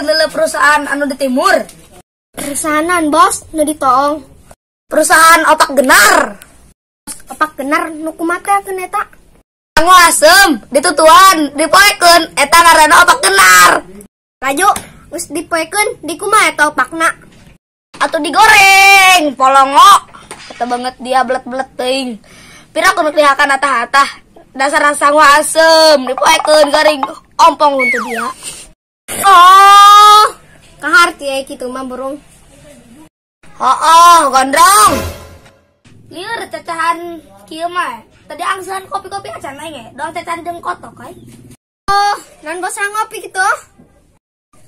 neuleuh perusahaan anu di timur. Perusahaan bos nu ditoong. Perusahaan opak genar. Opak genar nu kumaha keun eta? Sangu asem ditutuan dipoekeun eta ngaranna opak genar. Laju geus dipoekeun di kumaha eta opakna? Atuh digoreng polongo. Kata banget dia belet-belet teuing. Pira kudu dihakan atah-atah. Dasar sangu asem dipoekeun garing ompong untuk dia. Oh, kaharti aya kitu mah burung. Oh, gondrong. Lieur cacahan kieu mah. Tadi angsehan kopi-kopi acan aing ge. Doang cacahan jeung kotok ai. Oh, nan bos ngopi kitu.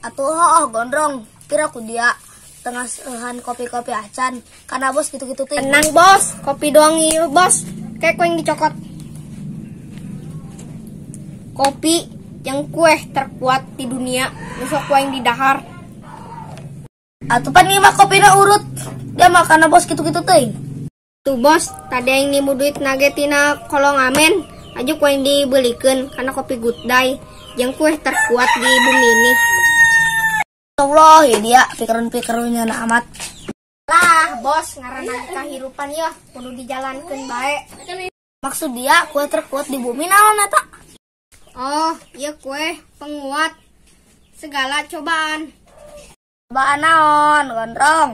Atuh oh gondrong, pira ku dia tengah sehan kopi-kopi acan karena bos gitu-gitu teh. Tenang bos, kopi doang ieu bos. Kayak kue yang dicokot. Kopi yang kue terkuat di dunia, besok kue yang didahar. Atuh pan ieu mah kopina urut. Dia mah karena bos gitu-gitu teuing. Tuh bos, tadi yang nimu duit nage tina kolong amen, aja kue yang dibelikeun karena kopi good day yang kue terkuat di bumi ini. Allah, ya dia pikiran-pikirannya na amat. Lah, bos, ngaranna kahirupan ya kudu dijalankeun bae. Maksud dia kue terkuat di bumi naon eta? Oh, iya kue penguat segala cobaan. Cobaan naon, gondrong?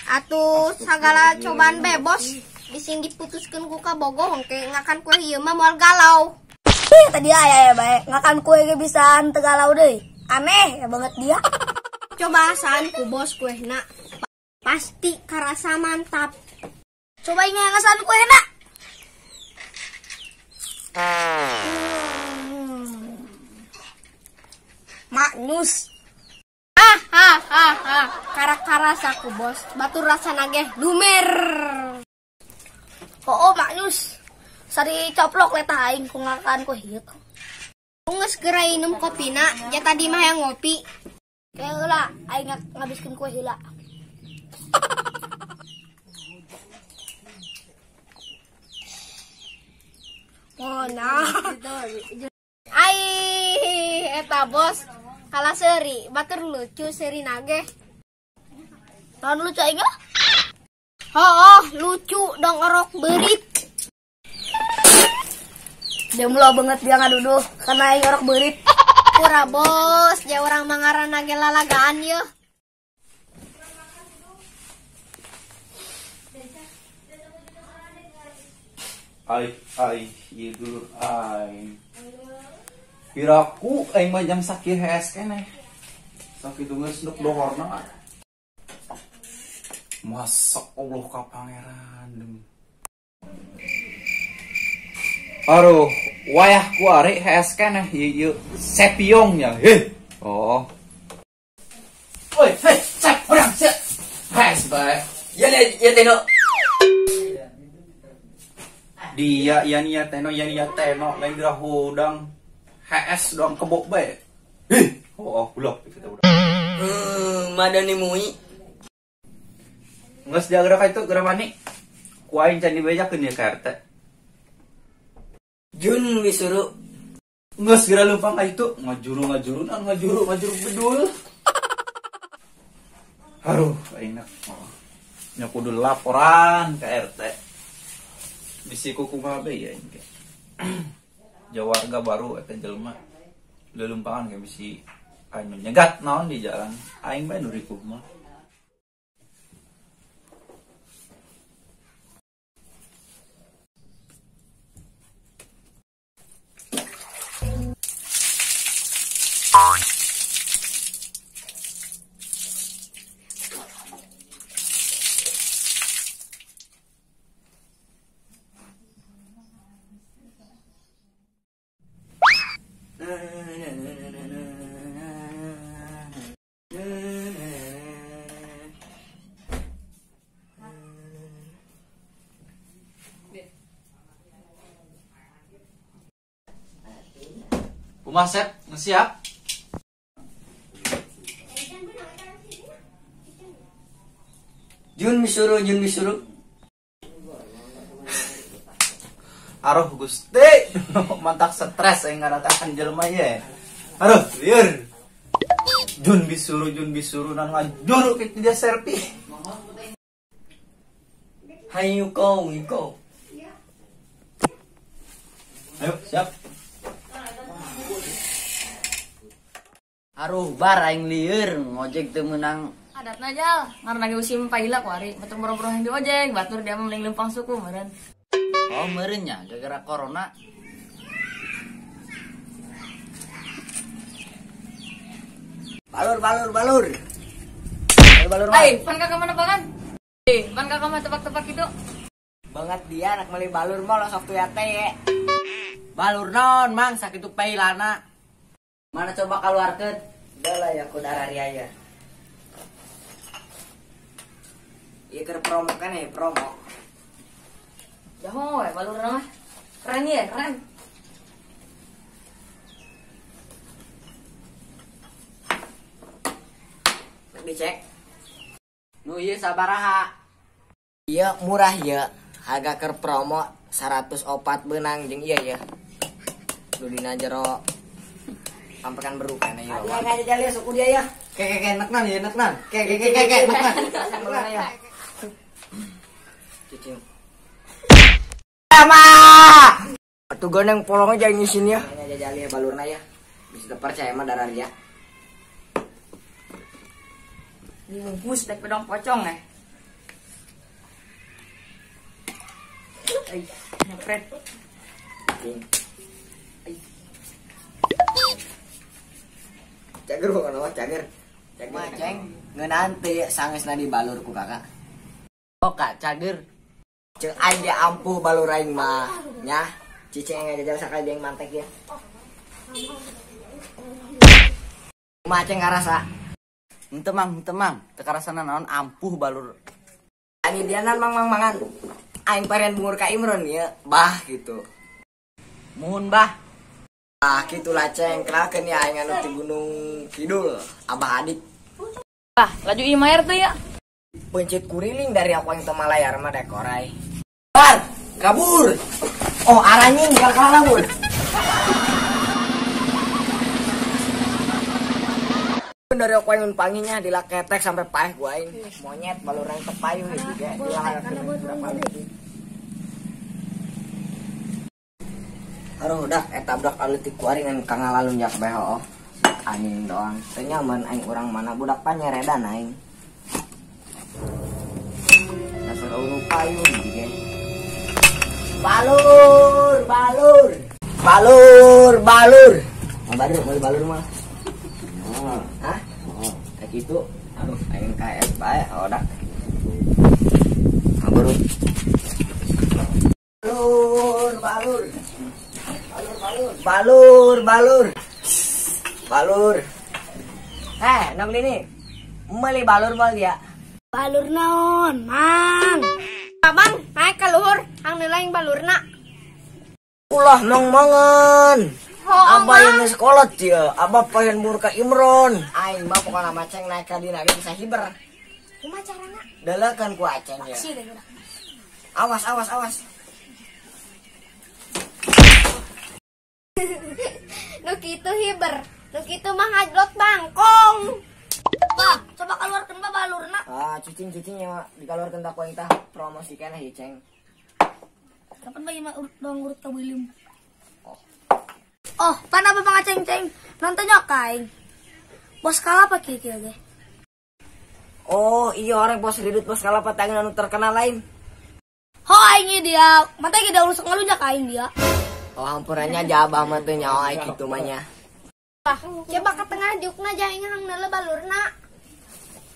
Atuh segala cobaan be, bos. Bising diputuskeun ku kabogoh engke ngakan kue ieu mah moal galau. Tadi aya ya bae, ngakan kue ge bisaan teu galau deui. Aneh ya banget dia. Coba asaan ku bos kuehna. Pasti karasa mantap. Coba ingat ngasaan kuehna. Maknyus. Ah ha ha ha. Karak-karasa ku bos. Batur rasa nageh lumer. Oh, maknyus. Sari coplok letah aing ku ngakan kue ieu. Geus geura inum kopina, ja tadi mah yang ngopi. Kayak heula aing ngabiskeun kue heula. Oh nah. Ai eta bos, kalah seuri, batur lucu seuri nage. Naon lucu aing ah? Oh, lucu dong orok beurit. Jomblo banget dia ngaduduh karena aing orok beurit. Pura bos, ja urang mangaranna ge lalagaan yeuh. Ai ai ieu dulur aing. Piraku aing mah jam sakieu hees keneh. Sakitu geus nuk dohorna. Masa Allah ka pangeran. Aduh, wayah ku ari hees keneh ieu sepiong nya. Heh. Oh. Oi, hei, sep, urang sep. Hees bae. Ya ya teno. Dia ya teno ya teno lain geura hudang. HS doang kebok bae. Hih. Oh, ulah kita udah. Madani mui. Geus jaga ka itu geura mani. Ku aing can dibejakeun ieu ka RT. Jun disuruh. Geus geura leumpang ka itu, ngajuru-ngajurunan, ngajuru-ngajuru bedul. Aduh, enak. Oh. Nya kudu laporan ke RT. Bisi kumaha bae ya ini. Jawarga baru eta jelema lelumpangan kayak bisi anu nyegat naon di jalan aing bae nu rikuh mah. Kumaha Sep, siap? Jun disuruh, Jun disuruh. Aruh Gusti, mantak stres aing ngaratakan jelema ye. Aruh, lieur. Jun bisuru nan ngajuru kitu dia serpi. Hayu kau, iko. Ayo, siap. Aruh bar aing lieur ngojek teu meunang. Adatna jal, ngaranna ge usim paila kuari, batur boro-boro yang diojek, batur dia mah mending lempang suku meureun. Oh meureun nya gara-gara corona. Balur balur balur. Balur balur. Ai, pan kakak mana pangan? Pan kakak mah tebak-tebak gitu. Banget dia anak meuli balur mah lo sok tuh teh ye. Balur naon mang sakitu pailana. Mana coba keluarkeun? Udah ya ku darah ya. Iya keur promo kan ya promo. Jaho we balurna mah. Keren ya, keren. Dicek. Nu ieu sabaraha? Iya murah ya. Harga keur promo 104 beunang jeung ieu ya. Nu dina jero sampai kan beru kan ya. Iya enggak jajal suku dia ya. Ke ke ke neknan ya neknan. Ke ke ke ke ke neknan. Neknan ya. Cicing. Sama. Atuh gandeng polong aja ngisin ya. Jajal ya balurna ya. Bisa percaya mah darah dia. Dibungkus dek pedong pocong eh. Ai, nyepret. Ai. Cager bukan apa cager. Cager mah ceng ngeunaan teu sangesna dibalur ku kakak. Oh kak cager. Ceung aing ge ampuh balur aing mah nya. Cicing ngajajal sakali jeung mantek ya. Kumaha ceng karasa? Henteu mang, teu karasana naon ampuh balur. Ani dianan mang mang mangan. Aing parian bungur ka Imron ya, bah gitu. Muhun bah. Ah kitu lah ceng, kenalkeun ya aing anu ti Gunung Kidul, Abah Adik. Bah, laju imaer teh ya. Pencet kuriling dari aku yang teu malayar mah dekorai. Bar, kabur. Oh, aranying kalah kabur. Dari aku yang panginya dilaketek sampai paeh gua aing. Monyet baluran tepayu gitu ge. Aduh udah eta budak aleutik kuari ngan kangalalunjak bae hooh. Anjing doang. Teu nyaman aing urang mana budak panyeredan aing. Dasar eueuh payu gitu ge. Balur, balur. Balur, balur. Mau balur, mau balur mah. Hah? Kayak gitu. Aduh, aing KS bae, odak. Kabur. Balur, balur. Balur, balur. Balur, balur. Balur. Eh, nang ini. Meuli balur moal dia. Balur naon, Mang? Abang, naik ka luhur, hang neula balurna. Ulah mong-mongan. Abah yang sekolah dia, abah pengen murka Imron. Aing mah pokokna mah ceng naik ka dina ge bisa hiber. Kumaha carana? Dalakan ku aceng ya. Awas awas awas. Nu kitu hiber, nu kitu mah ngajlot bangkong. Bah, coba keluarkeun bah balurna. Ah, cicing-cicing ya dikaluarkeun tak ku aing tah promosi keneh ieu ceng. Kapan bagi mah urut dong urut ka William. Oh, pan apa pangaceng-ceng? Nontonnya kain. Bos kalapa kieu kieu ge. Oh, iya orang bos ridut bos kalapa tangan anu terkenal lain. Ho aing dia, mata ge da urus ngalunjak aing dia. Oh, hampurannya jabah mah teu nyawa aing kitu mah nya. Bah, coba ke tengah diukna jaing hang neuleuh balurna.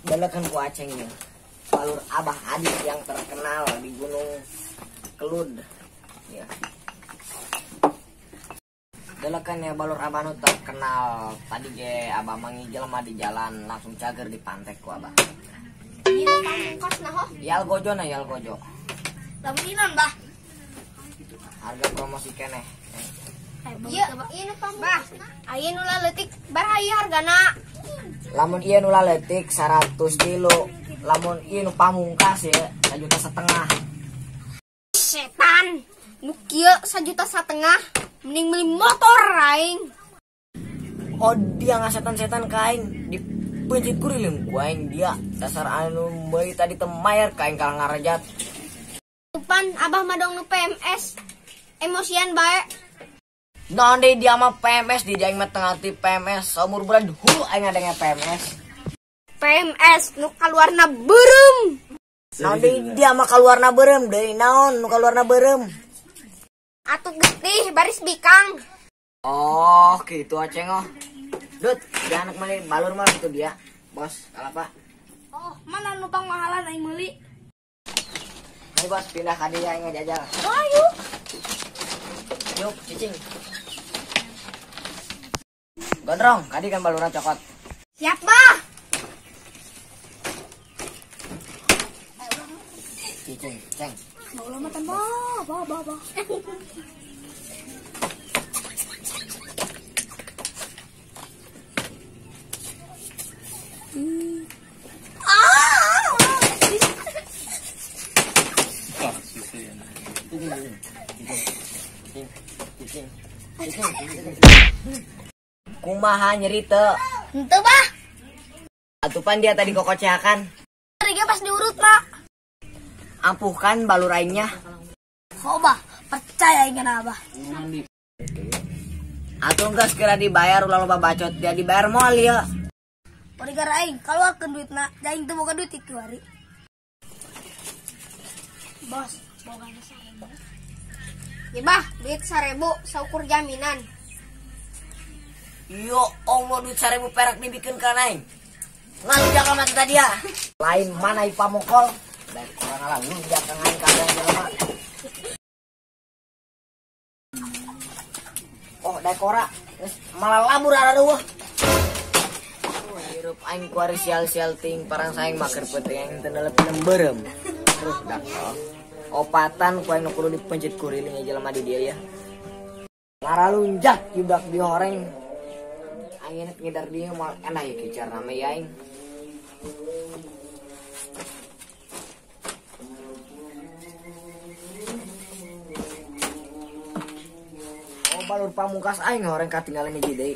Dalekeun ku aceng nya. Balur Abah Adik yang terkenal di Gunung Kelud. Ya. Dalekan ya balur abah nu terkenal. Tadi ge abah mangi jelema di jalan langsung cager di pantek ku abah. Ieu pamungkasna hoh. Yal gojo na yal gojo. Lamun inon bah. Harga promosi keneh. Ieu ieu nu pamungkasna. Aya nu leutik baraha ieu hargana? Lamun ieu nu leutik 100 kilo. Lamun ieu nu pamungkas ya 1,5 juta. Setan. Nu kieu 1,5 juta. Mending beli motor aing. Oh dia nggak setan-setan kain di Dipencit kuriling ku aing dia. Dasar anu meuli tadi teu mayar ka aing kalah ngarejat. Pan abah mah dong nu PMS. Emosian bae. Naon deui dia mah PMS di aing mah teu ngarti PMS. Saumur bulan hulu aing ngadenge PMS. PMS nu kaluarna beureum. Naon deui dia mah kaluarna beureum deui naon nu kaluarna beureum. Atuh getih baris bikang. Oh, gitu aceng oh. Dut, dia anak meuli balur mah itu dia. Bos, kalapa. Oh, mana nu pangmahalan aing meuli? Ayo bos, pindah ka dia aing ngajajal. Ayo. Yuk, cicing. Gondrong, kadi kan balurna cokot. Siap, Bah. Cicing, ceng. Ulah mah tambah, bah, bah, bah. Kumaha nyeri teu? Henteu, Bah. Atupan dia tadi kokoceakan. Tadi pas diurut, Pak. Ampuhkan balur aingnya. Oh, Bah, percaya aing kana Abah. Atuh geus kira dibayar ulah loba bacot dia dibayar moal ieu. Bodyguard aing kaluarkeun duitna, aing teu boga duit ieu hari. Bos, boga 1.000. Ya bah, duit 1.000 saukur jaminan. Yo Allah, duit 1.000 perak dibikin ka aing. Ngalujak ka mati tadi ya. Lain mana ipa mokol. Dari orang lah lunjak ka aing kabeh jelema. Oh, dekora. Geus malah labur araruh. Hirup aing kuari sial-sial ting parang saing maker peuting aing teu neuleup beureum. Terus dak. Opatan ku aing nu kudu dipencet kuriling jelema di dia ya. Ngaralunjak judak dihoreng. Aing enak ngidar dia moal enak ya kicar rame ya aing. Oh, balur pamungkas aing horeng katinggalan hiji deui.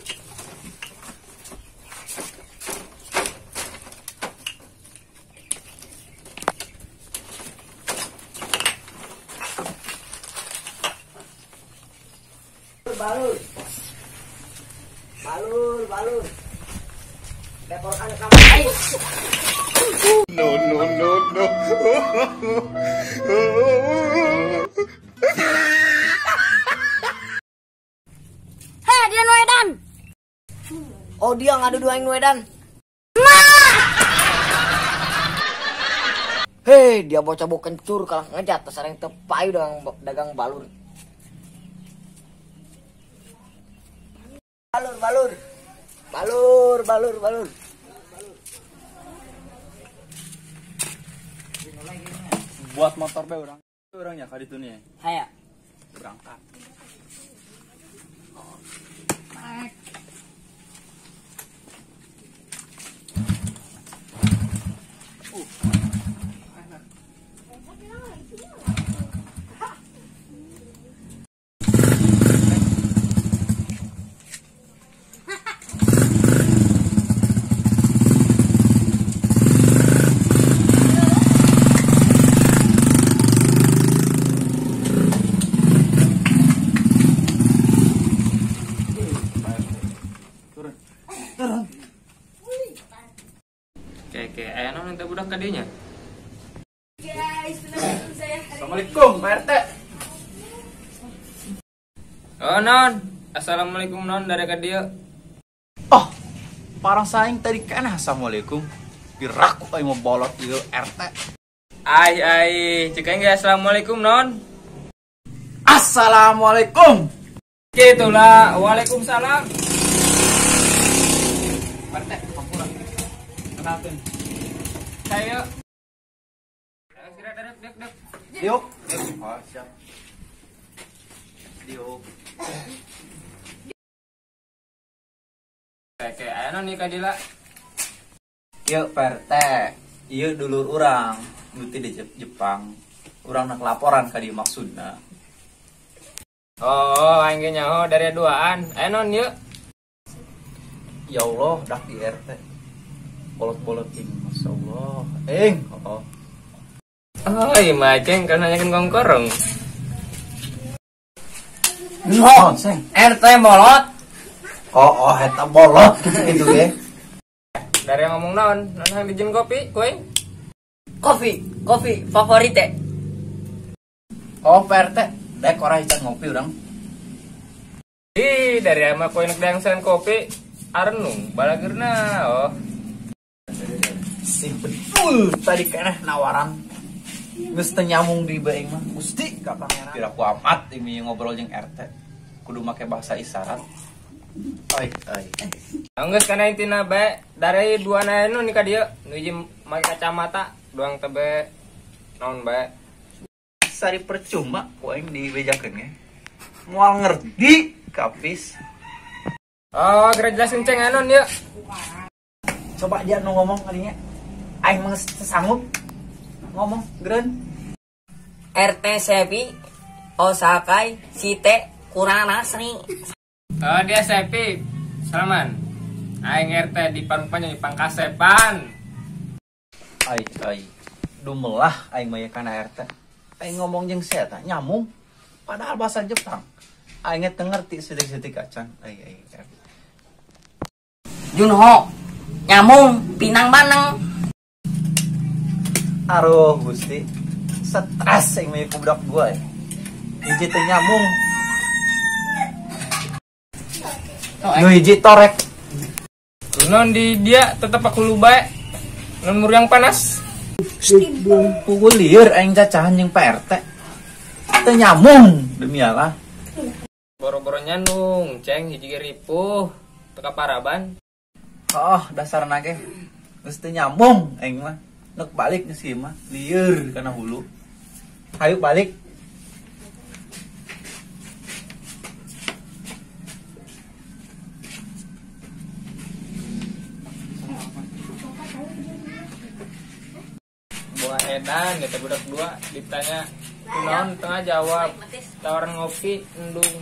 Balur. Balur, balur. Leporkan ke kamar aing. No, no, no, no. Hei, dia nu edan. Oh, dia ngadu dua aing nu edan. Hei, dia bocah bau kencur kalah ngejat sareng teu payu dagang balur. Balur, balur. Balur, balur, balur. Buat motor be urang. Urangnya ka ditu nih. Haya. Berangkat. Naik. Oke, aya naon teh budak ka dieu nya? Guys, saya. Assalamualaikum, Pak RT. Oh, non. Assalamualaikum non dari ka dieu. Oh, parang saing tadi kan assalamualaikum. Diraku aing mau bolot ieu RT. Ai ai, cek aing ge assalamualaikum non. Assalamualaikum. Gitulah, waalaikumsalam. Pak RT, hampura. Kenalkeun. Saya. Yuk. Oh, siap. Diuk. Oke, aya naon nih ka Dila? Ieu Pak RT, ieu dulur urang nu ti di Jepang. Urang nak laporan ka dieu maksudna. Oh, aing ge nyaho dari duaan. Aya naon ieu? Ya Allah, dak di RT. Bolot-bolot ing, Masya Allah. Ing, oh. Oh, iya mah ceng kan nanyakeun kongkorong. Naon, Seng? RT molot. Oh, oh, eta bolot gitu ge. Dari yang ngomong naon, naon yang dijin kopi, kowe? Kopi, kopi favorit teh. Oh, Pak RT, dek orang ican ngopi urang. Ih, dari ama kowe nek dangsan kopi, arenung balageurna, oh. Si betul tadi keneh nawaran. Geus teu nyambung di bae mah. Gusti ka pangeran. Piraku amat ini ngobrol jeung RT. Kudu make bahasa isyarat. Oi, oi. Geus kana intina bae dari dua nu nikah dieu, nu hiji make kacamata, doang tebe naon bae. Sari percuma ku aing dibejakeun ge. Moal ngerti kapis. Oh, geura jelasin ceng anon yeuh. Coba dia nu ngomong kalinya. Aing mah sanggup ngomong geren. RT Sepi Osakai Site kurang asri. Oh, dia Sepi. Salaman. Aing RT di Parung Panjang di Pangkasepan. Ai ai. Dumelah aing mah kana RT. Aing ngomong jeung sia tah nyamung. Padahal bahasa Jepang. Aing teu ngerti sedetik-sedetik acan. Ai ai RT. Junho nyamung pinang baneng. Aduh Gusti, stres aing mah ku budak gua. Hiji teu nyamung. Nu hiji torek. Non di dia tetep aku lu bae. Non muriang panas. Pukul lieur aing cacahan jeung Pak RT. Teu nyamung demi Allah. Boro-boro nyandung, ceng hiji ge ripuh, teu kaparaban. Oh, dasarna ge geus teu nyambung aing mah. Nek balik geus ieu mah, lieur kana hulu. Hayu balik. Buah edan, eta budak dua ditanya kunaon tengah jawab tawaran ngopi endung.